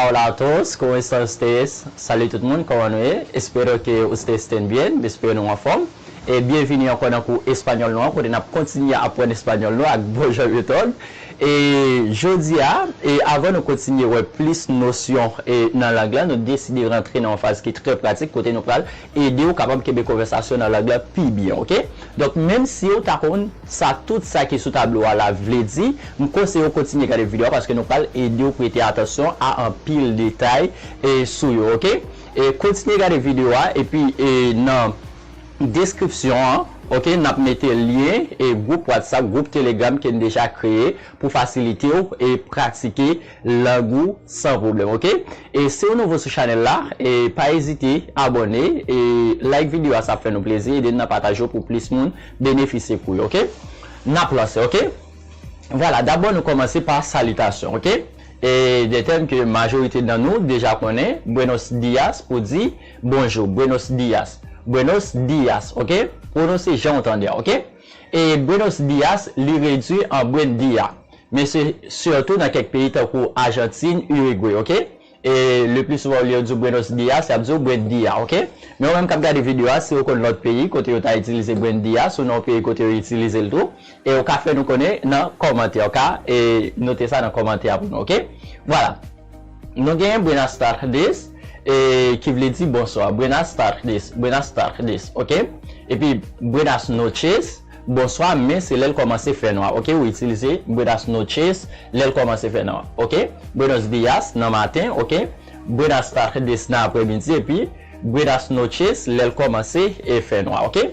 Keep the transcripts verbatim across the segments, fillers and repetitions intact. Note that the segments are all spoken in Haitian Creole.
Hola a todos, ¿cómo están ustedes? Salut tout moun, kòman nou ye? Espero que ustedes estén bien, m espere nou anfòm. E byenvini ankò nan kou espanyòl nou an, kote n ap kontinye aprann espanyòl nou ak Bonjour Method. E jodi a, e avan nou kontinye wè plis nosyon e nan lang lan, nou deside rantre nan yon faz ki trè pratik, kote nou pral ede w kapab kenbe konvèsasyon nan lang lan pi byen, oke? Donk, menm si w ta konn sa, tout sa ki sou tablo a la vle di, m konseye w kontinye gade videyo a, paske nou pral ede w prete atansyon a anpil detay e sou yo, oke? E kontinye gade videyo a, epi e nan deskripsyon an, oke, n ap mete lyen e gwoup WhatsApp, gwoup Telegram ke n deja kreye pou fasilite w e pratike lang ou san pwoblèm, oke? E si w nouvo sou chanèl la, e pa ezite abòne, e like videyo a, sa ap fè nou plezi, ede n nan pataje yo pou plis moun benefisye kou yo, oke? N ap lanse, oke? Vwala, dabò nou kòmanse pa salitasyon, oke? E de tèm ke majorite nan nou deja konnen, buenos dias pou di bonjou, buenos dias, buenos dias, oke? Pwononse jan w tande a, oke? E buenos dias, li redui an buen dia. Men se sitou nan kèk peyi tankou Ajantin, Irigwe, oke? E le pli souvan, olye yo di w buenos dias, y ap di w buen dia, oke? Men ou menm k ap gade videyo a, si ou konn lòt peyi kote yo ta itilize buen dia, si w nan yon peyi kote yo itilize l tou, e ou ka fè nou konnen nan kòmantè, ou ka e note sa nan kòmantè a pou nou, oke? Vwala. Nou genyen buenas tardes, e, ki vle di bonswa. Buenas tardes, buenas tardes, oke? Epi buenas noches, bonswa, men se lè l kòmanse fè nwa, oke? Ou itilize buenas noches lè l kòmanse fè nwa, oke? Buenos dias nan maten, oke? Buenas tardes nan aprèmidi, epi buenas noches lè l kòmanse e fè nwa, oke?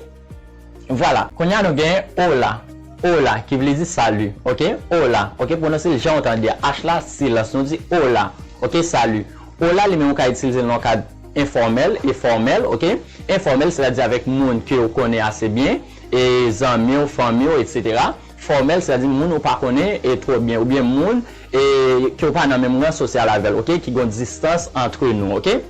Vwala, kounye a nou gen hola. Hola, ki vle di sali, oke? Hola, oke? Pwononse l jan w tande a. H la, silans, nou di hola, oke? Sali. Hola, li menm ou ka itilize l nan yon kad enfòmèl e fòmèl, oke? Enfòmèl, sètadi avèk moun ke w konnen ase byen, e zanmi w, fanmi w, etsetera. Fòmèl, sètadi moun ou pa konnen e twò byen, oubyen moun e ke w pa nan menm ran sosyal avè l, oke? Ki gen yon distans antre nou, oke?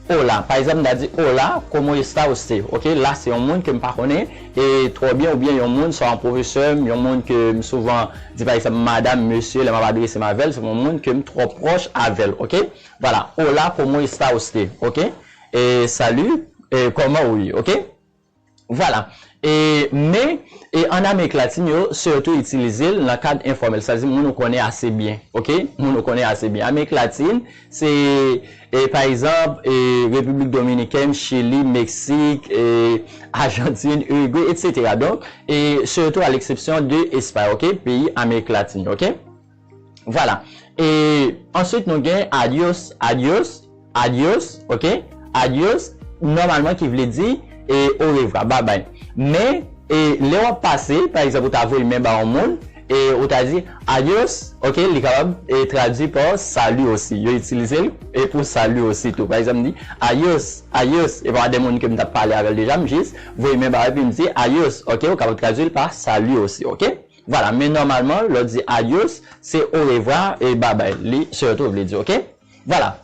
Hola, pa egzanp, m ta di, hola, ¿cómo está usted? Oke, la se yon moun ke m pa konnen e twò byen, oubyen yon moun, swa yon pwofesè m, yon moun ke m souvan di, pa egzanp, madanm, mesye, lè m ap adrese m avè l, se yon moun ke m twò pwòch avè l, oke? Vwala, hola, ¿cómo está usted? Oke? E sali, e kòman ou ye, oke? Vwala. E, men, e, ann Amerik Latin, yo sitou itilize l nan kad enfòmèl, sètadi moun ou konnen ase byen, oke? Moun ou konnen ase byen. Amerik Latin, se, e, pa egzanp, e, Repiblik Dominikèn, Chili, Meksik, e, Ajantin, Irigwe, etsetera. Donk, e, sitou a leksepsyon de Espay, oke? Peyi Amerik Latin, oke? Vwala. E answit, nou gen adios, adios, adios, oke? Adios, nòmalman ki vle di e orevwa, babay. Men, e lè w ap pase, pa egzanp, ou ta voye men ba yon moun, e ou ta di adios, oke? Li kapab e tradui pa sali osi. Yo itilize l e pou sali osi tou. Pa egzanp, m di adios, adios, e pa de moun ke m t ap pale avè l deja, m jis voye men ba l epi m di adios, oke? Ou kapab tradui l pa sali osi, oke? Vwala, men nòmalman, lè w di adios, se orevwa e babay. Li sitou vle di, oke? Vwala.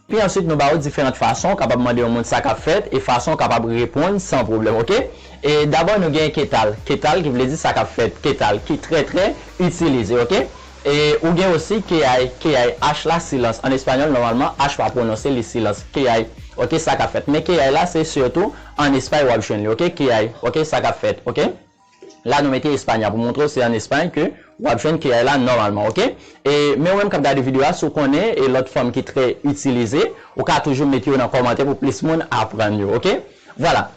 Pi answit, nou ba w diferan fason w kapab mande yon moun sa k ap fèt e fason w kapab reponn san pwoblèm, oke? E dabò, nou gen qué tal. Qué tal ki vle di sa k ap fèt. Qué tal ki trè, trè itilize, oke? E ou gen osi qué hay, qué hay, H la, silans. An espanyòl, nòmalman, H pa pwononse, li silans. Qué hay, oke, sa k ap fèt. Men qué hay la, se sitou an Espay w ap jwenn li, oke? Qué hay, oke, sa k ap fèt, oke? La, nou mete Espanya pou montre w se an Espay ke w ap jwenn qué hay la nòmalman, oke? E, men ou menm k ap gade videyo a, si w konnen e lòt fòm ki trè itilize, ou ka toujou mete yo nan kòmantè pou plis moun aprann yo, oke? Vwala.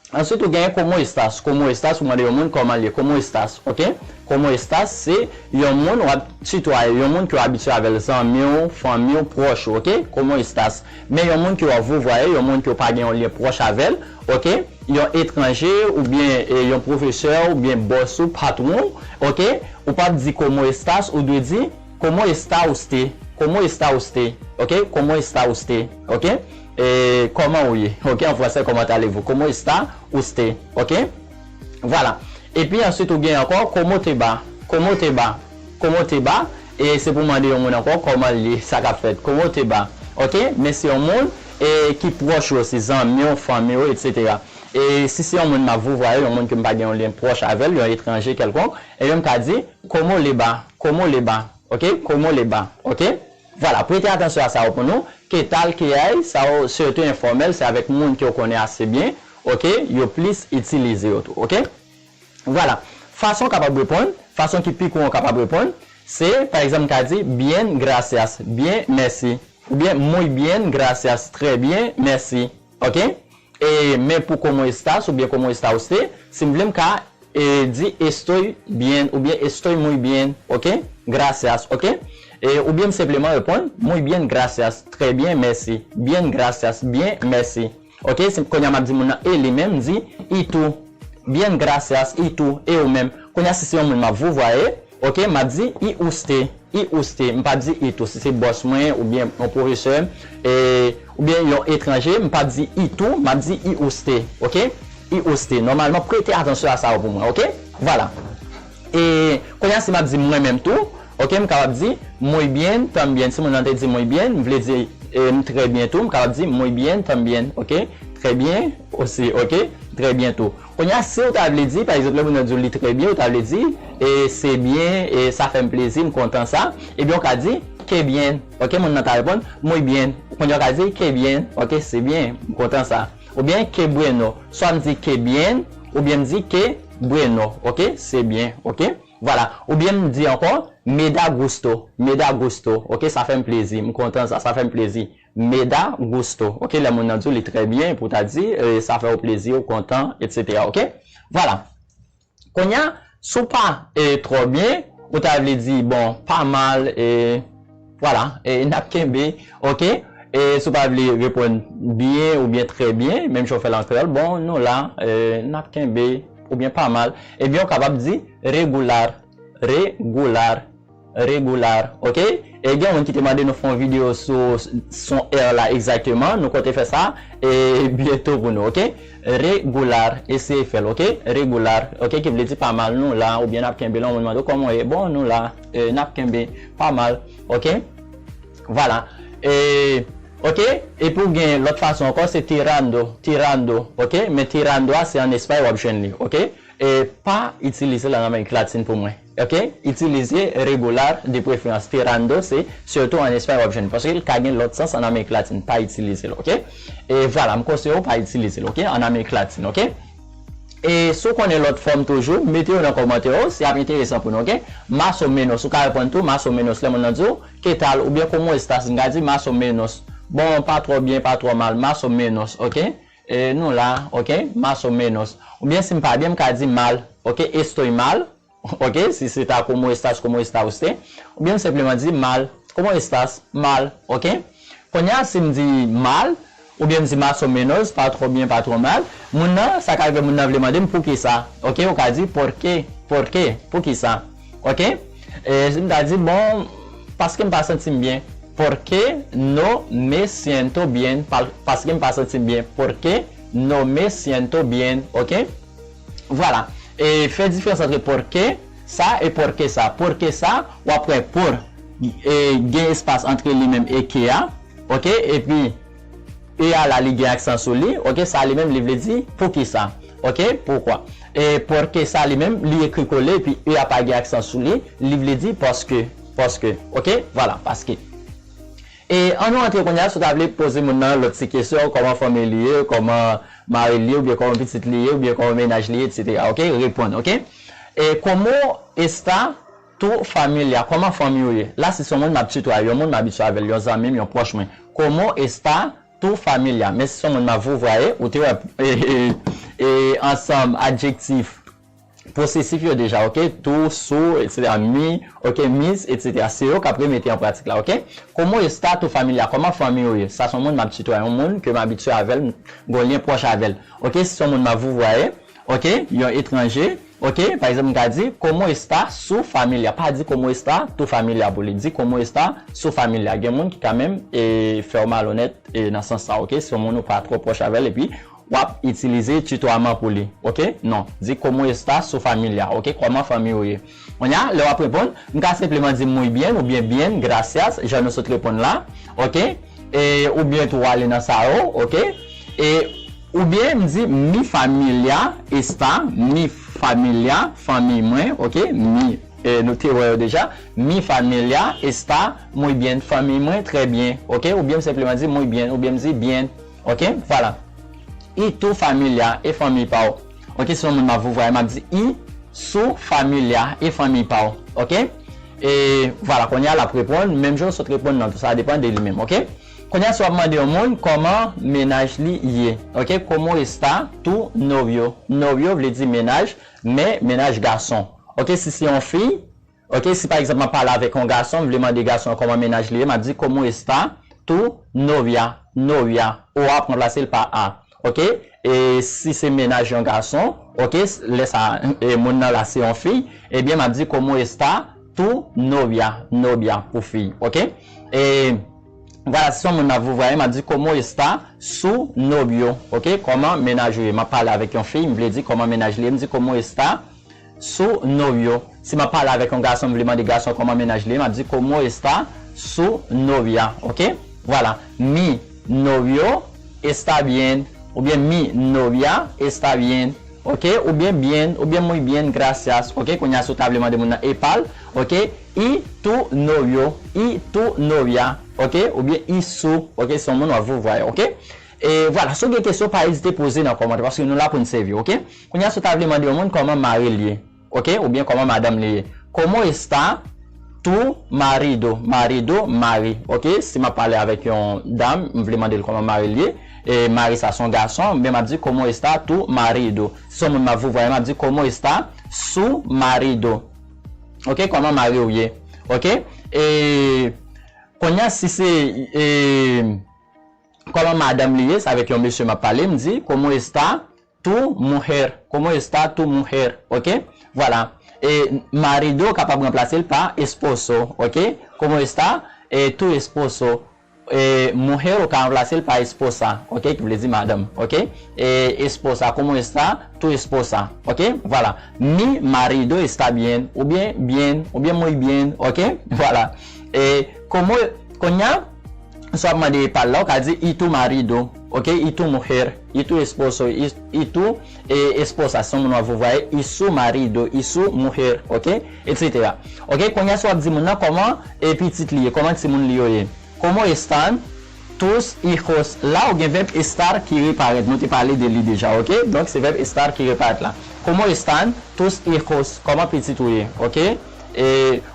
Answit, ou genyen cómo estás. Cómo estás, ou mande yon moun kòman l ye. Cómo estás, oke? Cómo estás, se yon moun w ap titwaye, yon moun ke w abitye avè l, zanmi w, fanmi w, pwòch ou, oke? Cómo estás. Men yon moun ke w ap vouvwaye, yon moun ke w pa gen yon lyen pwòch avè l, oke? Yon etranje, oubyen e, yon pwofesè, oubyen bòs ou, patwon w, oke? Ou p ap di cómo estás, ou dwe di cómo está usted, cómo está usted, oke? Cómo está usted, oke? E, kòman ou ye? Oke, an fransè, comment allez-vous? Cómo está usted, oke? Vwala. Epi answit, ou gen ankò cómo te va, cómo te va, cómo te va. E se pou mande yon moun ankò kòman l ye, sa k ap fèt, cómo te va, oke? Men se yon moun e, ki pwòch ou osi, zanmi w, fanmi w, etsetera. E si se yon moun m ap vouvwaye, yon moun ke m pa gen yon lyen pwòch avè l, yon etranje kèlkonk, ebyen m ka di cómo le va, cómo le va, oke? Cómo le va, oke? Vwala, prete atansyon a sa yo pou nou. Qué tal, qué hay, sa yo sirtou enfòmèl, se avèk moun ke w konnen ase byen, oke, yo plis itilize yo tou, oke? Vwala. Fason w kapab reponn, fason ki pi kouran w kapab reponn, se, pa egzanp, m ka di, bien, gracias, byen, mèsi. Oubyen, muy bien, gracias, trè byen, mèsi. Oke? E, men pou cómo estás oubyen cómo está usted, si m vle m ka e, di estoy bien oubyen estoy muy bien, oke? Gracias, oke? E, oubyen m senpleman reponn, muy bien, gracias, trè byen, mèsi. Bien, gracias, byen, mèsi. Oke, si kounye a m ap di moun nan e li menm, m di y tú. Bien, gracias, y tú, e ou menm. Kounye a si se yon moun m ap vouvwaye, oke, m ap di y usted, y usted. M p ap di y tú. Si se bòs mwen, oubyen yon pwofesè, e, oubyen yon etranje, m p ap di y tú, m ap di y usted, oke? Y usted. Nòmalman, prete atansyon a sa yo pou mwen, oke? Vwala. E, kounye a si m ap di mwen menm tou, oke, m kapab di muy bien también. Si moun nan te di muy bien, m vle di, e, m trè byen tou, m kapab di muy bien también, oke? Trè byen osi, oke? Trè byen tou. Kounye a, si w ta vle di, pa egzanp, lè moun nan di w li trè byen, w ta vle di, e, se byen, e, sa fè m plezi, m kontan sa, ebyen, w ka di, qué bien, oke? Moun nan ta reponn, muy bien. Kounye a, w ka di, qué bien, oke? Se byen, m kontan sa. Oubyen, qué bueno. Swa m di qué bien, oubyen m di qué bueno, oke? Se byen, oke? Vwala. Oubyen m di ankò, me da gusto, me da gusto, oke? Sa fè m plezi, m kontan sa, sa fè m plezi. Me da gusto, oke? Lè moun nan di w li trè byen, pou w ta di, e, sa fè w plezi, ou kontan, etsetera, oke? Vwala. Kounye a, si w pa, e, twò byen, ou ta vle di, bon, pa mal, e, vwala, e, n ap kenbe, oke? E si w pa vle reponn byen oubyen trè byen, menm jan w fè l an kreyòl, bon, nou la, e, n ap kenbe, oubyen pa mal, ebyen, w kapab di regular, regular, regular, oke? E gen moun ki te mande nou fè yon videyo sou son R la egzakteman, nou konte fè sa, e byento pou nou, oke? Regular, eseye fè l, oke? Regular, oke? Ki vle di pa mal nou la, oubyen n ap kenbe la, yon moun mande w kòman w ye, bon, nou la, e, n ap kenbe, pa mal, oke? Vwala. E, oke? Epi w gen lòt fason ankò, se tirando, tirando, oke? Men tirando a, se an espay w ap jwenn li, oke? E pa itilize l an Amerik Latin pou mwen. Oke? Itilize regular de preferans. Tirando se sirtou an Espay w ap jwenn. Paske l ka gen lòt sans an Amerik Latin. Pa itilize l, oke? E vwala, m konseye w pa itilize l, oke? An Amerik Latin, oke? E si w konnen lòt fòm toujou, mete yo nan kòmantè yo, se ap enteresan pou nou, oke? Más o menos, ou ka reponn tou, más o menos, lè moun nan di w, qué tal, oubyen cómo estás, m ka di más o menos. Bon, pa twò byen, pa twò mal, más o menos, oke? E nou la, oke? Más o menos. Oubyen si m pa byen, m ka di mal, oke? Estoy mal, oke? Si se ta cómo estás, cómo está usted. Oubyen m senpleman di mal, cómo estás, mal, oke? Kounye a, si m di mal, oubyen m di más o menos, pa twò byen, pa twò mal, moun nan, sa ka rive moun nan vle mande m poukisa, oke? Ou ka di por qué, por qué, poukisa, oke? E si m ta di, bon, paske m pa santi m byen, porque no me siento bien, pa, paske m pa santi m byen, porque no me siento bien, oke? Vwala. E fè diferans antre porque sa e por qué sa. Por qué sa, w ap pran por, e, gen espas antre li menm e que a, oke? Epi, e a la, li gen aksan sou li, oke? Sa li menm, li vle di poukisa, oke? Pourquoi? E por qué sa, li menm, li ekri kole, epi e a pa gen aksan sou li, li vle di paske, paske, oke? Vwala, paske. E ann nou antre kounye a, si w ta vle poze moun nan lòt ti kesyon, kòman fanmi li ye, kòman mari l ye, oubyen kòman pitit li ye, oubyen kòman mennaj li ye, etsetera. Oke? Reponn, oke? E cómo está tu familia? Kòman fanmi w ye? La, si se yon moun m ap titwaye, yon moun m abitye avè l, yon zanmi m, yon pwòch mwen. Cómo está tu familia? Men si se yon moun m ap vouvwaye, ou te wè, e, e, e, ansanm adjektif posesif yo deja, oke? Tu, su, etsetera, mi, oke, mis, etsetera. Se yo k ap remete an pratik la, oke? Cómo está tu familia? Kòman fanmi w ye? Sa se yon moun m ap titwaye, yon moun ke m abitye avè l, m gen lyen pwòch avè l. Oke? Si se yon moun m ap vouvwaye, oke? Yon etranje, oke? Pa egzanp, m ka di, cómo está su familia? Pa di cómo está tu familia pou li. Di cómo está su familia. Gen moun ki ka menm, e, fè w malonèt, e, nan sans sa, oke? Si se yon moun ou pa twò pwòch avè l, epi w ap itilize titwaman pou li, oke? Non, di cómo está su familia, oke? Kòman fanmi w ye? Kounye a, lè w ap reponn, m ka senpleman di muy bien oubyen bien, gracias, jan nou sot reponn la, oke? E, oubyen tou w ale nan sa yo, oke? E, oubyen m di mi familia está, mi familia, fanmi mwen, oke? Mi e, nou te wè yo deja. Mi familia está muy bien, fanmi mwen trè byen, ok? Oubyen m senpleman di muy bien, oubyen m di bien, ok? Vwala. Y tu familia, e fanmi pa w. Ok, si yon moun m ap vouvwaye, m ap di y su familia, e fanmi pa w, ok? E vwala, kounye a l ap reponn, menm jan w sot reponn nan, tou sa depann de li menm, ok? Kounye a, si w ap mande yon moun kòman mennaj li ye, ok? ¿Cómo está tu novio? Novio vle di mennaj, men mennaj gason. Ok, si se yon fi, ok, si pa egzanp m ap pale avèk yon gason, m vle mande gason an kòman mennaj li ye, m ap di, ¿Cómo está tu novia? Novia. O a ap ranplase l pa a. Ok? E si se mennaj yon gason, ok, lè sa, e, moun nan la se yon fi, ebyen, m ap di, ¿Cómo está tu novia? Novia pou fi. Ok? E vwala, si se yon moun m ap vouvwaye, m ap di, ¿Cómo está su novio? Ok? Kòman mennaj ou ye? M ap pale avèk yon fi, m vle di kòman mennaj li ye, m di, ¿Cómo está su novio? Si m ap pale avèk yon gason, m vle mande gason kòman mennaj li ye, m ap di, ¿Cómo está su novia? Ok? Vwala. Mi novio está bien, oubyen mi novia está bien, ok? Oubyen bien, oubyen muy bien, gracias, ok? Kounye a, si w ta vle mande moun nan e pa l, ok? Y tu novio, y tu novia, ok? Oubyen y su, ok? Se yon moun w ap vouvwaye, ok? E vwala, si w gen kesyon, pa ezite poze nan kòmantè, paske nou la pou n sèvi, ok? Kounye a, si w ta vle mande yon moun kòman mari l ye, ok? Oubyen kòman madanm li ye. ¿Cómo está tu marido? Marido, mari, ok? Si m ap pale avèk yon dam, m vle mande l kòman mari l ye. E mari sa se yon gason, men m ap di, ¿Cómo está tu marido? Si se yon moun m ap vouvwaye, m ap di, ¿Cómo está su marido? Ok? Kòman mari w ye? Ok? E kounye a, si se, e, kòman madanm li ye, se avèk yon mesye m ap pale, m di, ¿Cómo está tu mujer? ¿Cómo está tu mujer? Ok? Vwala. E marido kapab ranplase l pa esposo, ok? ¿Cómo está, e, tu esposo? E mujer ou ka ranplase l pa esposa, ok? Ki vle di madanm, ok? E esposa, ¿cómo está tu esposa? Ok? Vwala. Mi marido está bien, oubyen bien, oubyen muy bien, ok? Vwala. E como, kounye a, si w ap mande e pa l la, ou ka di, ¿Y tu marido? Ok? ¿Y tu mujer? ¿Y tu esposo? ¿Y, y tu, e, esposa? Si se yon moun w ap vouvwaye, ¿y su marido? ¿Y su mujer? Ok? Etsetera. Ok? Kounye a, si w ap di moun nan, kòman, e, pitit li ye? Kòman timoun li yo ye? ¿Cómo están tus hijos? La, ou gen vèb estar ki reparèt. Nou te pale de li deja, ok? Donk, se vèb estar ki reparèt la. ¿Cómo están tus hijos? Kòman pitit ou ye? Ok? E,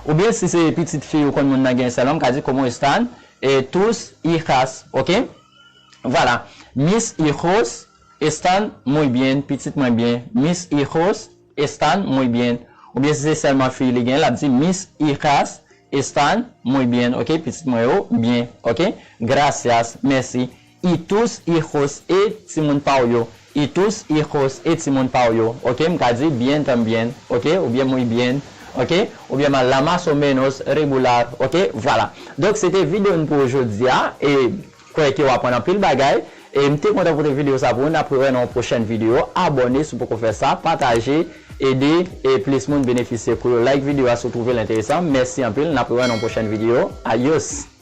oubyen si se pitit fi ou konn moun nan gen sèl, ou ka di, ¿Cómo están, e, tus hijas? Ok? Vwala. Mis hijos están muy bien. Pitit mwen byen. Mis hijos están muy bien. Oubyen si se sèlman fi li gen, l ap di, Mis hijas están muy bien. Ok? Pitit mwen yo byen. Ok? Gracias. Mèsi. Y tus hijos, e timoun pa w yo. Y tus hijos, e timoun pa w yo. Ok? M ka di bien también. Ok? Oubyen muy bien. Ok? Oubyen la más o menos regular. Ok? Vwala. Donk, se te videyo n pou jodi a. E kwè ke w aprann anpil bagay. E m te kontan pote videyo sa pou ou. N ap rewè nan yon pwochèn videyo. Abòne si w poko fè sa. Pataje. Ede, e, plis moun benefisye kou yo. Like videyo a si w twouve l enteresan. Mèsi anpil. N ap rewè nan yon pwochèn videyo. Adios!